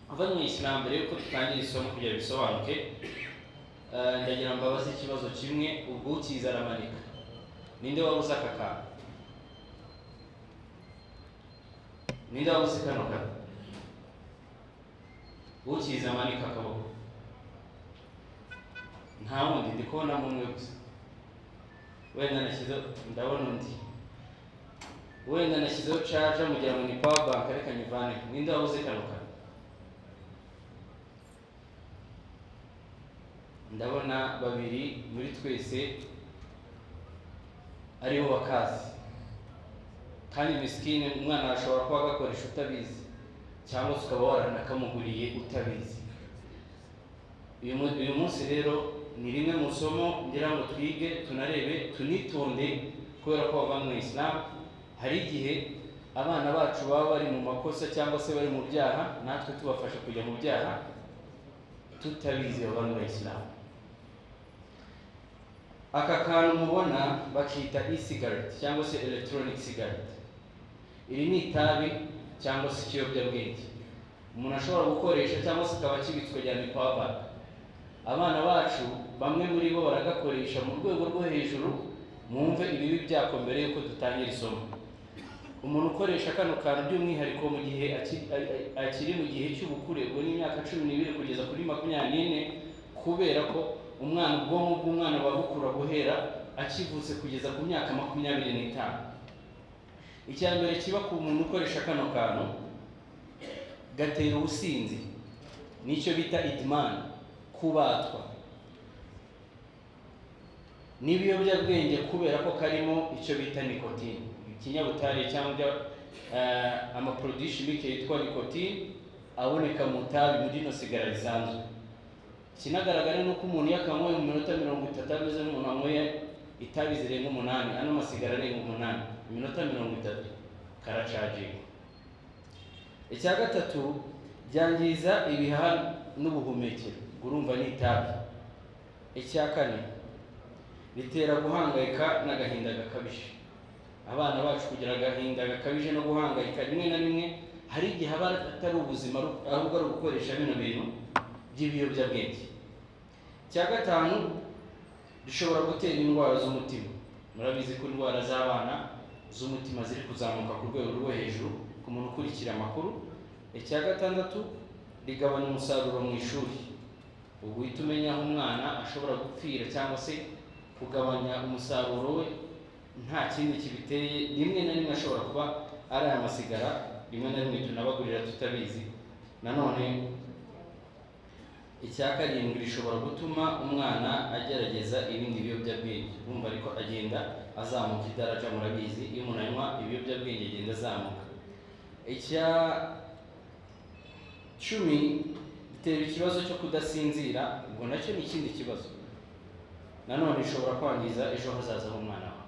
Bavandimwe Isilamu, mbere yuko dutangira isomo kugira bisobanuke, ndagira ngo mbabaze ikibazo kimwe, ubwo ukiza aramanika. Ninde wabuze aka kantu? Ninde wabuze kano kantu? Ukiza amanika akaboko. Nta wundi, ndi kubonamo umwe gusa. Wenda nashyizeho, ndabona undi. Wenda nashyizeho charger mugira ngo ni power bank, reka nyivane. Ninde wabuze kano kantu? Ndabona babiri muri twese aribo bakazi. Kandi misikini umwana ashobora kuba agakoresha utabizi, cyangwa se ukaba waranakamuguriye utabizi. Uyu munsi rero ni rimwe mu somo ngira ngo twige, tunarebe, tunitonde, kubera ko bava mu Islam hari igihe abana bacu baba bari mu makosa cyangwa se bari mu byaha, natwe tubafasha kujya mu byaha tutabizi. Bava mu Islam. Aka kantu mubona bakita e-cigarette cyangwa se electronic cigarette. Iri ni itabi cyangwa se ikiyobyabwenge umuntu ashobora gukoresha cyangwa se akaba akibitswe cyane power bank. Abana bacu bamwe muri bo baragakoresha mu rwego rwo hejuru. Mwumve ibibi byako mbere yuko dutangira isomo. Umuntu ukoresha kano kantu by'umwihariko mu gihe akiri mu gihe cy'ubukure, ubwo ni imyaka 12 kugeza kuri 24, kubera ko umwana, ubwonko bw'umwana buba bukura guhera akivutse kugeza ku myaka 25. Icya mbere kiba ku muntu ukoresha kano kantu, gatera ubusinzi, nicyo bita idman, kubatwa n'ibiyobyabwenge, kubera ko karimo icyo bita nikotine, ikinyabutabire cyangwa amaproduit chimique yitwa nikotine aboneka mu tabi, muri rino sigara risanzwe. Ikinagaragara ni uko umuntu iyo akanyweye mu minota 30 ameze nk'umuntu wanyweye itabi zirenga 8, ano masigara arenga 8, iminota 30 karacaginga. Icya gatatu, byangiza ibihaha n'ubuhumekero, urumva ni itabi. Icya kane, bitera guhangayika n'agahinda gakabije. Abana bacu kugira agahinda gakabije no guhangayika rimwe na rimwe hari igihe aba atari ubuzima, ahubwo ari ugukoresha bino bintu by'ibiyobyabwenge. Icya gatanu, bishobora gutera indwara z'umutima. Murabizi ko indwara z'abana z'umutima ziri kuzamuka ku rwego rwo hejuru ku muntu ukurikira amakuru. Icya gatandatu, rigabanya umusaruro mu ishuri. Ubwo uhita umenya aho umwana ashobora gupfira cyangwa se kugabanya umusaruro we nta kindi kibiteye, rimwe na rimwe ashobora kuba ari aya masigara, rimwe na rimwe tunabagurira tutabizi. Nanone icya karindwi, rishobora gutuma umwana agerageza ibindi biyobyabwenge. Urumva ariko agenda azamuka idaraja, murabizi iyo umuntu anywa ibiyobyabwenge agenda azamuka. Icya 10, bitera ikibazo cyo kudasinzira, ubwo nacyo ni ikindi kibazo. Nanone ishobora kwangiza ejo hazaza h'umwana wawe.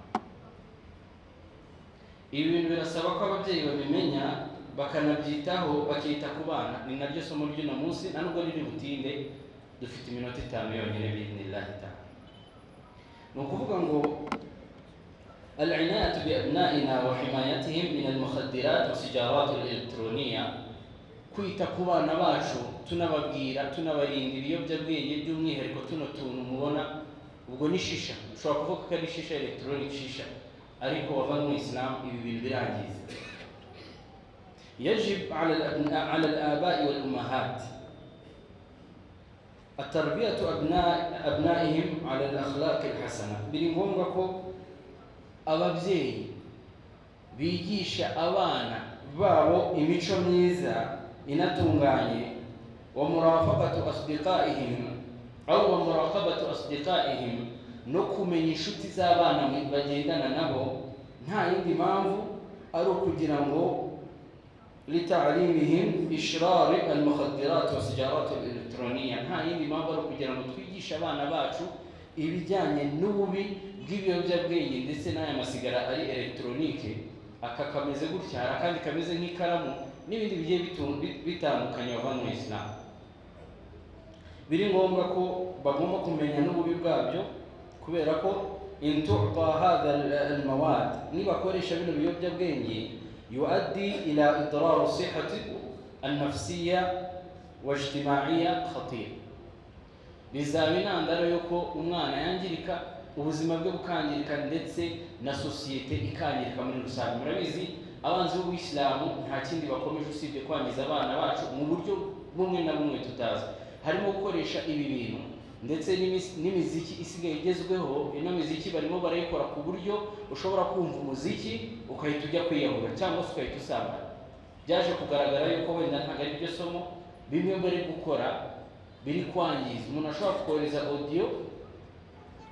Ibi bintu birasaba ko ababyeyi babimenya bakanabyitaho, bakita ku bana. Ni naryo somo ry'uno munsi, nta nubwo riri butinde, dufite iminota 5 yonyine bi'idhnillahi ta'ala. Ni ukuvuga ngo al-inayatu bi abna'ina wa himayatihim min al-mukhaddirat wa sijarat al-elektroniya, kwita ku bana bacu tunababwira, tunabarinda ibiyobyabwenge, by'umwihariko tuno tuntu mubona, ubwo ni shisha, ushobora kuvuga ko ari shisha, electronic shisha, ariko wava mu Islam ibi bintu birangiza. يجب على الآباء والأمهات التربية أبنائهم على الأخلاق الحسنة. Biri ngombwa ko ababyeyi bigisha abana babo imico myiza inatunganye, wa murafaqatu asdiqaihim aw wa muraqabatu asdiqaihim, no kumenya inshuti z'abana bagendana nabo, nta yindi mpamvu ari ukugira ngo lita'limihim ishrari al-mukhaddirat wa sijarat al-elektroniya, nta yindi mpamvu ari ukugira ngo twigishe abana bacu ibijyanye n'ububi bw'ibiyobyabwenge ndetse n'aya masigara ari elektronike. Aka kameze gutya, hari akandi kameze nk'ikaramu n'ibindi bigiye bitandukanye bava mu Islam. Biri ngombwa ko bagomba kumenya n'ububi bwabyo, kubera ko in tu'ta hadha al-mawad, nibakoresha bino biyobyabwenge, yuaddi ila idrar sihhati an-nafsiyya wa ijtimaiya khatira. Bizaba intandaro y'uko umwana yangirika, ubuzima bwe bukangirika, ndetse na sosiyete ikangirika muri rusange. Murabizi, abanzi b'ubuyisilamu nta kindi bakomeje usibye kwangiza abana bacu mu buryo bumwe na bumwe tutazi, harimo gukoresha ibi bintu ndetse n'imiziki isigaye igezweho. Ino miziki barimo barayikora ku buryo ushobora kumva umuziki ukahita ujya kwiyahura cyangwa se ugahita usambana. Byaje kugaragara yuko wenda ntabwo ari byo somo, bimwe bari gukora biri kwangiza. Umuntu ashobora kohereza audio,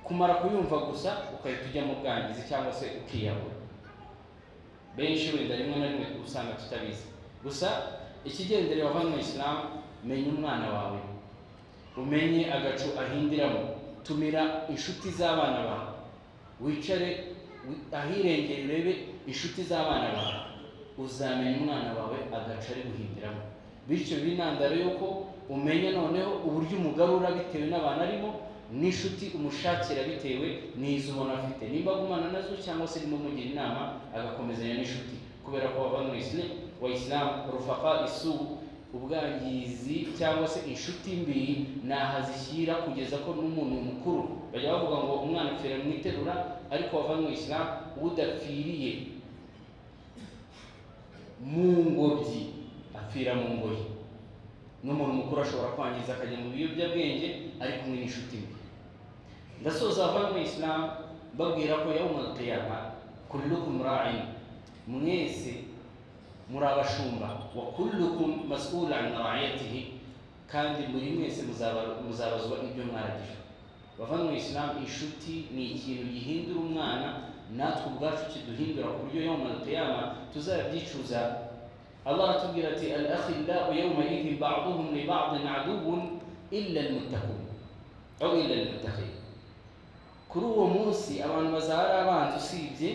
kumara kuyumva gusa ukahita ujya mu bwangizi cyangwa se ukiyahura. Benshi wenda rimwe na rimwe usanga tutabizi. Gusa ikigendere wava mu Islam, menya umwana wawe, umenye agacu ahindiramo, tumira inshuti z'abana bawe, wicare ahirengere urebe inshuti z'abana bawe, uzamenya umwana wawe agacu ari guhindiramo. Bityo biba intandaro y'uko umenya noneho uburyo umugarura bitewe n'abantu arimo, n'inshuti umushakira bitewe n'izo ubona afite, nimba agumana nazo cyangwa se urimo umugira inama agakomezanya n'inshuti. Kubera ko bava mu wa Islam rufaqa isu, ubwangizi cyangwa se inshuti mbi nahazishyira kugeza ko n'umuntu mukuru bajya bavuga ngo umwana apfira mu iterura, ariko wava mu Islam udapfiriye mu ngobyi apfira mu ngoyi. N'umuntu mukuru ashobora kwangiza akajya mu biyobyabwenge ari kumwe n'inshuti mbi. Ndasoza ava mu Islam babwira ko yawmal qiyama kullukum ra'in, mwese muri abashumba, wa kullukum mas'ul an ra'iyatihi, kandi muri mwese muzabazwa ibyo mwaragijwe. Bava mu Islam, inshuti ni ikintu gihindura umwana, natwe ubwacu kiduhindura ku buryo yawmal qiyama tuzabyicuza. Allah aratubwira ati al-akhillau yawma idhin ba'duhum li ba'din aduwwun illa al-muttaqun aw illa al-muttaqin. Kuri uwo munsi abantu bazaba ari abanzi usibye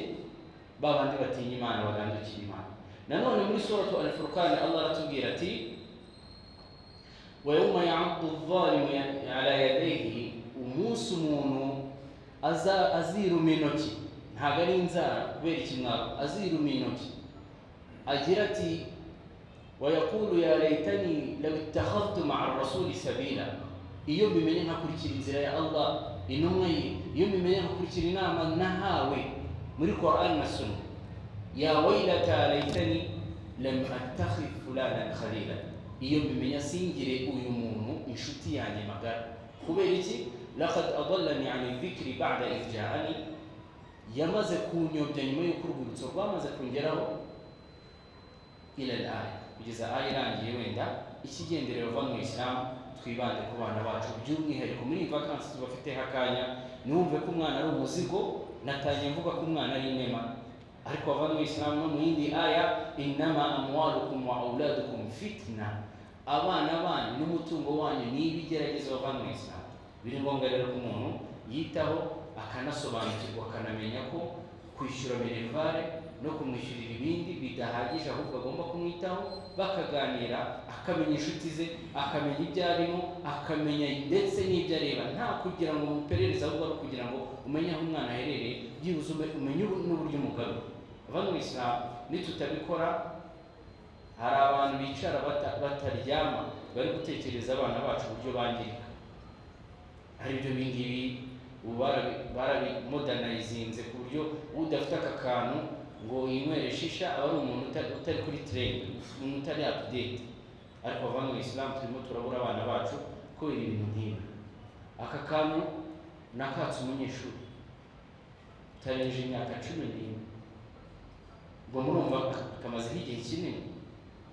babandi batinya Imana, bagandukira Imana. Nanone muri suratu al-Furqan Allah aratubwira ati wa yawma ya'addu adh-dhalimu ala yadayhi, umunsi umuntu aziruma intoki, ntabwo ari inzara kubera ikimwaro, aziruma intoki agira ati wayaqulu ya laitani law ittakhadhtu ma'a ar-rasuli sabila, iyo mbimenye nkakurikira inzira ya Allah intumwa ye, iyo mbimenye nkakurikira inama nahawe muri Qur'an na Sunna, ya waylata laitani lam attakhidh fulanan khalila, iyo mbimenya singire uyu muntu inshuti yanjye magara. Kubera iki? Laqad adallani 'an dhikri ba'da idh ja'ani, yamaze kunyobya nyuma y'uko urwibutso rwamaze kungeraho, ila al-aya, kugeza aya irangiye. Wenda ikigenderero va mu Islam, twibande ku bana bacu by'umwihariko muri iyi vakansi tubafiteho akanya. Ntiwumve ko umwana ari umuzigo, natangiye mvuga ko umwana ari inema, ariko bava mu Islam no mu yindi aya innama amwalukum wa auladukum fitna, abana banyu n'umutungo wanyu ni ibigeragezo. Bava mu Islam, biri ngombwa rero ko umuntu yitaho akanasobanukirwa, akanamenya ko kwishyura minerivare no kumwishyurira ibindi bidahagije, ahubwo agomba kumwitaho bakaganira, akamenya inshuti ze, akamenya ibyo arimo, akamenya ndetse n'ibyo areba, nta kugira ngo umuperereze, ahubwo ari kugira ngo umenye aho umwana aherereye, byibuze umenye n'uburyo umugarura. Bava mu Islam, nitutabikora hari abantu bicara bataryama bari gutekereza abana bacu uburyo bangirika. Hari ibyo bingibi ubu barabimodernizinze ku buryo udafite aka kantu ngo yinywere shisha aba ari umuntu utari kuri trend, umuntu utari update. Ariko bava mu Islam turimo turabura abana bacu kubera ibintu nk'ibi. Aka kantu nakatse umunyeshuri utarengeje imyaka 14, ubwo murumva kamazeho igihe kinini.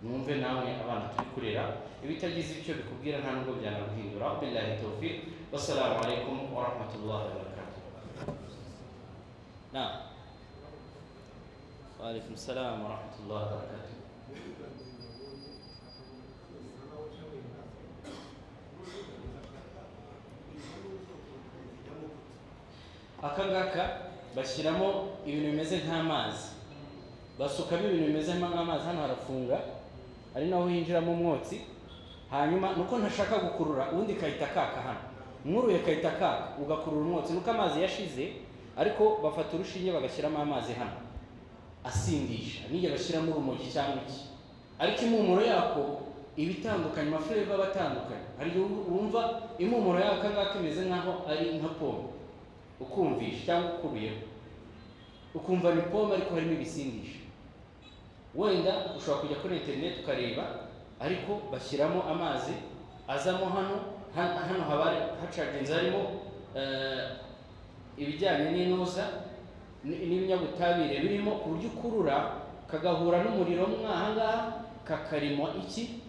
Mwumve namwe abana turi kurera, ibitagize icyo bikubwira nta nubwo byanaguhindura. Billahi tawfiq, wassalamu alaikum wa rahmatullahi wa barakatuh. Naam, wa alaikum salam wa rahmatullahi wa barakatuh. Aka ngaka bashyiramo ibintu bimeze nk'amazi, basukamo ibintu bimeze nk'amazi, hano harafunga ari naho hinjiramo umwotsi. Hanyuma nuko ntashaka gukurura, ubundi kahita kaka hano, nkuruye kahita kaka, ugakurura umwotsi nuko amazi yashize. Ariko bafata urushinge bagashyiramo amazi hano asindisha, nijya bashyiramo urumogi cyangwa iki, ariko impumuro yako Ibitandukanye, amaflavor aba atandukanye. Hari igihe wumva impumuro y'aka ngaka imeze nk'aho ari nka pome, ukumvisha cyangwa ukuruyeho ukumva ni pome, ariko harimo ibisindisha. Wenda ushobora kujya kuri interineti ukareba, ariko bashyiramo amazi azamo hano, hano haba hacaginze, harimo ibijyanye n'inuza n'ibinyabutabire birimo, ku buryo ukurura kagahura n'umuriro mwaha ngaha, kakarimo iki?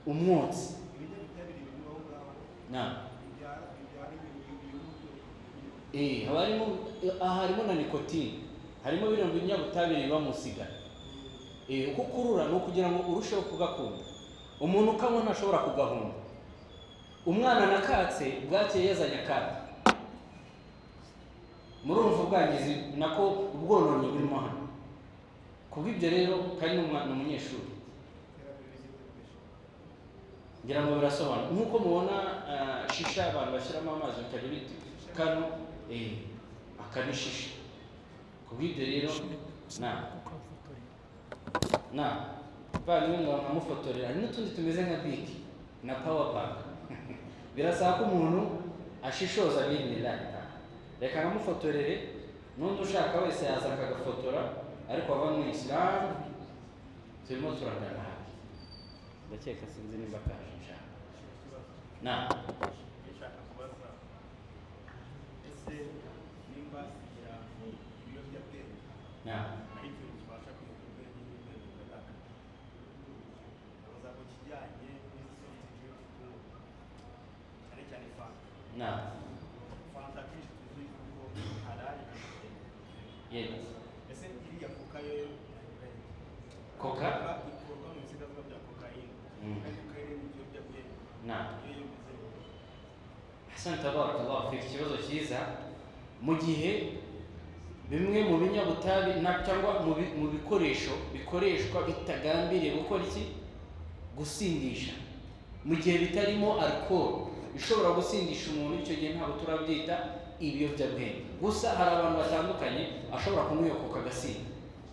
Umwotsi. Ibinyabutabire birimo aho ngaho Na bibyara ibintu. Haba harimo, aha harimo na nicotine, harimo bino binyabutabire biba mu sigara. Uko ukurura ni ukugira ngo urusheho kugakunda. Umuntu ukanywa ntashobora kugahunga. Umwana nakatse bwakeye yazanye akata. Murumva ubwangizi, nako ubwononnyi burimo hano. Kubw'ibyo rero, kandi n'umwana umunyeshuri, ngira ngo birasobanura. Nk'uko mubona shisha, abantu bashyiramo amazi bikajya bita kano, aka ni shisha. Kubw'ibyo rero, na muvandimwe ngo nkamufotorera, hari n'utundi tumeze nka biki na power bank. Birasaba ko umuntu ashishoza. Bi'idhnillahi ta'ala, reka nkamufotorere, n'undi ushaka wese yaza akagafotora. Ariko ava mu Isilamu, turimo turagana hafi, ndakeka, sinzi nimba kaje nshaka na Ndashaka kubaza, ese nimba sigira ibiyobyabwenge na ari ikintu kibasha kuyobya ubwenge n'ubwenge bugakaka, ndabaza ku kijyanye n'izi soft drink tunywa, cyane cyane Fanta. Na Fanta akenshi tuzi yuko halali na Yego. Ese iriya Coca yo? Coca? Coca ikorwa mu bisigazwa bya kokayine, kandi kokayine ni ikiyobyabwenge. Na iyo yumvise Ahsanta, barakallahu fik, ikibazo cyiza. Mu gihe bimwe mu binyabutabire cyangwa mu bikoresho bikoreshwa bitagambiriye gukora iki? Gusindisha. Mu gihe bitarimo alcohol ishobora gusindisha umuntu, icyo gihe ntabwo turabyita ibiyobyabwenge. Gusa hari abantu batandukanye ashobora kunywa iyo Coca agasinda,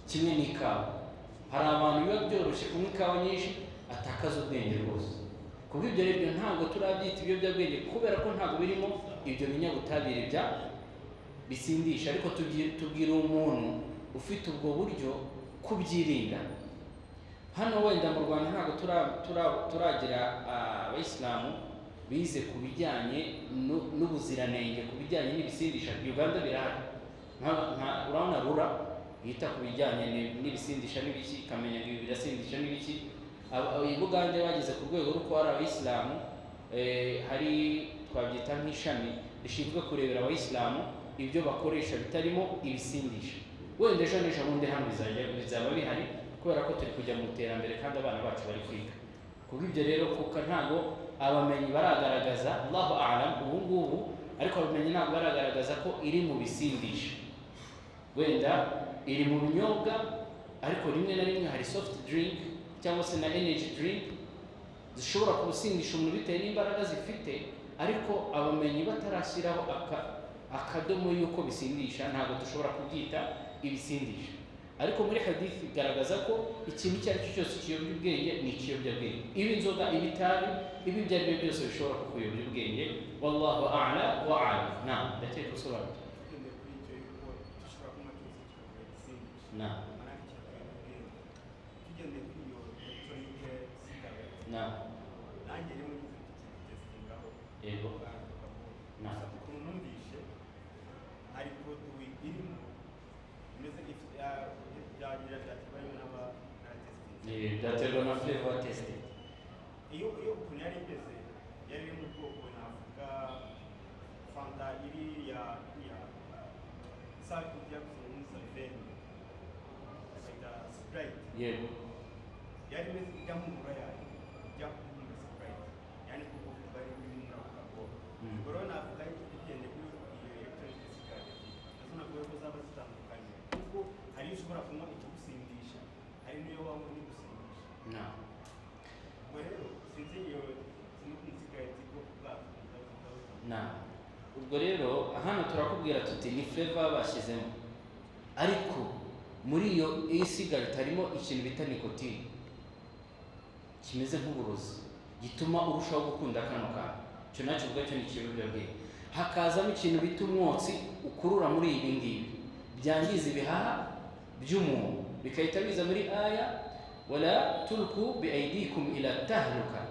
kimwe n'ikawa. Hari abantu biba byoroshye kunywa ikawa nyinshi, atakaza ubwenge rwose. Kubw'ibyo rero, ntabwo turabyita ibiyobyabwenge kubera ko ntabwo birimo ibyo binyabutabire bya bisindisha. Ariko tubwira umuntu ufite ubwo buryo kubyirinda. Hano wenda mu Rwanda ntabwo turagira abayisilamu bize ku bijyanye n'ubuziranenge ku bijyanye n'ibisindisha. Uganda birahari. Urabona RURA yita ku bijyanye n'ibisindisha n'ibiki, ikamenya ngo ibi birasindisha n'ibiki. I Bugande bageze ku rwego rw'uko hari abayisilamu, hari twabyita nk'ishami rishinzwe kurebera abayisilamu ibyo bakoresha bitarimo ibisindisha. Wenda ejo n'ejo bundi hano bizaba bihari, kubera ko turi kujya mu iterambere kandi abana bacu bari kwiga. Kubw'ibyo rero, kuko ntabwo abamenyi baragaragaza, Allahu a'lam ubu ngubu, ariko abamenyi ntabwo baragaragaza ko iri mu bisindisha. Wenda iri mu binyobwa, ariko rimwe na rimwe hari soft drink cyangwa se na energy drink zishobora kubusindisha umuntu bitewe n'imbaraga zifite. Ariko abamenyi batarashyiraho akadomo y'uko bisindisha, ntabwo dushobora kubyita ibisindisha. Ariko muri hadith igaragaza ko ikintu icyo ari cyo cyose kiyobya ubwenge ni ikiyobyabwenge, iba inzoga, iba itabi, iba ibyo ari byo byose bishobora kukuyobya ubwenge. Wallahu a'la wa a'lam. Na ndakeka usobanukiwe. Tugendeye kuri icyo yuko icyo ushobora kunywa cyose kikaguha igisindisha, na maanake kirakuyobya ubwenge, tugendeye kuri iyo electronic cigarette, na nanjye rimwe ngize tukitestingaho. Yego. Na. Ukuntu numvishe hari produit irimo imeze ifite byagira byaterwa n'aba n'abatestinze. Byaterwa na flavor tested. Iyo ukuntu yari imeze, yari iri mu bwoko navuga Fanta iri ya sa ijya gusa muri saveni, bakayita Sprite. Yego. Yari imeze ijya mpumuro yayo ijya guhumura Sprite, yani kuko bari buri muri ako kaboro. Ubwo rero navuga yuko tugendeye kuri iyo electronic cigarette, nazo navuga ko zaba zitandukanye, kuko hari iyo ushobora kunywa ikagusindisha, hari n'iyo wanywa ntigusindisha. Na Ubwo rero sinzi iyo smoking cigarette bwoko bwazo butandukanye. Na ubwo rero hano turakubwira tuti ni flavor bashyizemo, ariko muri iyo e-cigarette harimo ikintu bita nicotine. Kimeze nk'uburozi gituma urushaho gukunda kano kantu. Icyo nacyo ubwacyo ni ikiyobyabwenge. Hakazamo ikintu bita umwotsi ukurura muri ibi ngibi byangiza ibihaha by'umuntu, bigahita biza muri aya ولا تلقوا بأيديكم إلى التهلكة,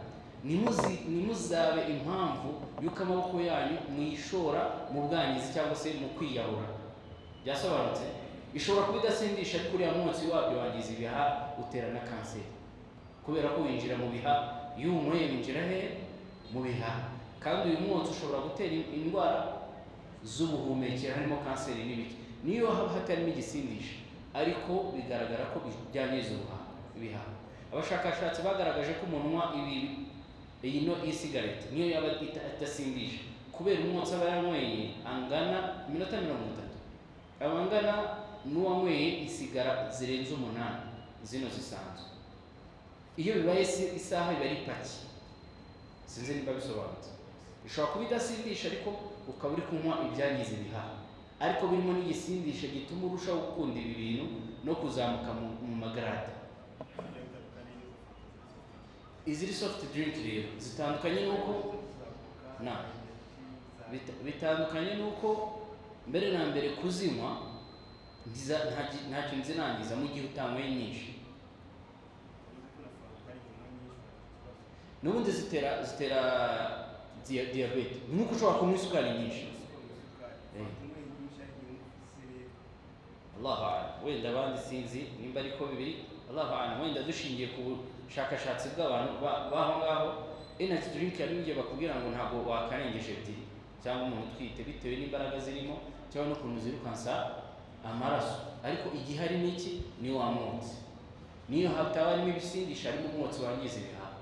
ntimuzabe impamvu y'uko amaboko yanyu muyishora mu bwangizi cyangwa se mu kwiyahura. Byasobanutse? Ishobora kuba idasindisha, ariko uriya mwotsi wabyo wangiza ibihaha, utera na kanseri, kubera ko winjira mu bihaha. Iyo uwunyweye winjira he? Mu bihaha. Kandi uyu mwotsi ushobora gutera indwara z'ubuhumekero, harimo kanseri n'ibiki, niyo haba hatarimo igisindisha, ariko bigaragara ko byangiza ibihaha. Abashakashatsi bagaragaje ko umuntu unywa ibi, iyi no e-cigarette, niyo yaba idasindisha, kubera umwotsi aba yanyweye angana iminota 30, aba angana n'uwanyweye isigara zirenze 8 zino zisanzwe. Iyo bibaye isaha iba ari paki. Sinzi niba bisobanutse. Ishobora kuba idasindisha, ariko ukaba uri kunywa ibyangiza ibihaha, ariko birimo n'igisindisha gituma urushaho gukunda ibi bintu no kuzamuka mu magarade. Iziri soft drink rero zitandukanye n'uko na bitandukanye n'uko mbere na mbere kuzinywa ntacyo nzirangiza mu gihe utanyweye nyinshi. N'ubundi zitera diyabete, nk'uko ushobora kunywa isukari nyinshi. الله أعلم, wenda abandi sinzi nimba ariko bibiri, الله أعلم. Wenda dushingiye ku bushakashatsi bw'abantu b'aho ngaho, energy drink hari n'igihe bakubwira ngo ntabwo wakarengeje ebyiri, cyangwa umuntu utwite, bitewe n'imbaraga zirimo cyangwa n'ukuntu zirukansa amaraso. Ariko igihari ni iki? Ni wa mwotsi. Niyo hataba harimo ibisindisha, harimo umwotsi wangiza ibihaha.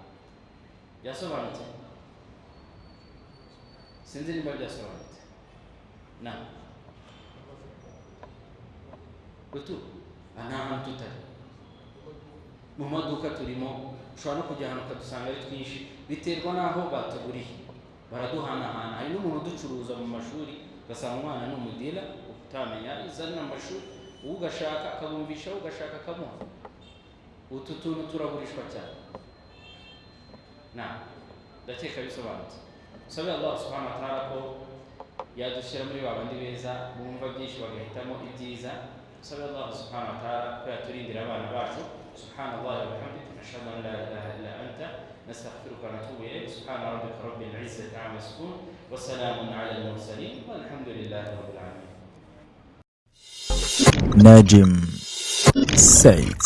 Byasobanutse? Sinzi nimba byasobanutse. Na utu aha nta hantu tutari mu maduka turimo. Ushobora no kujya ahantu ukadusanga ari twinshi, biterwa n'aho batuguriye, baraduhanahana. Hari n'umuntu uducuruza mu mashuri, ugasanga umwana ni umudira utamenya izana amashuri, ugashaka akabumvisha, ugashaka akamuha. Utu tuntu turagurishwa cyane. Na ndakeka bisobanutse. Sabe Allah سبحانه وتعالى ko yadushyira muri ba bandi beza bumva byinshi bagahitamo ibyiza. Sabe Allah سبحانه وتعالى ko yaturindira abana bacu. سبحان الله وبحمده، نشهد أن لا إله إلا أنت، نستغفرك ونتوب إليك. سبحان ربك رب العزة عما يصفون، وسلام على المرسلين، والحمد لله رب العالمين. Najim Said.